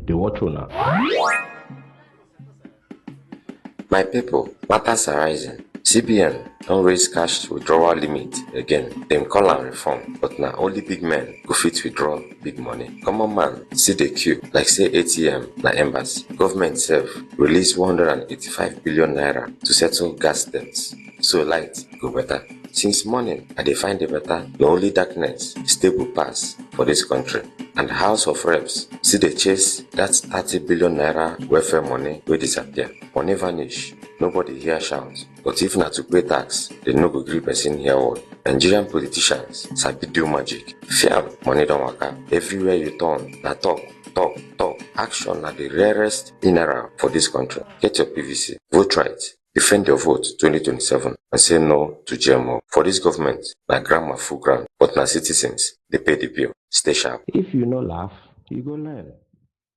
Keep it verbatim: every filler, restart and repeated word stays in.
dey watch una. My people, matters arising. C B N don raise cash withdrawal limit again. Dem call am reform, but na only big men go fit withdraw big money. Common man still dey queue like say A T M na embassy. Government sef release one hundred and eighty-five billion naira to settle gas debts. So light go better. Since morning, I dey find the better, na only darkness stable pass for this country. And House of Reps still dey chase that thirty billion naira welfare money wey disappear. Money vanish, nobody hear shout. But if na to pay tax, dem no go gree person hear word. Nigerian politicians sabi do magic. Fiam, money don waka. Everywhere you turn, na talk, talk, talk. Action na the rarest mineral for this country. Get your P V C, vote right, defend your vote twenty twenty-seven, and say no to G M O. For this government, na grammar full ground, but na citizens dey pay the bill. Stay sharp. If you no laugh, you go learn.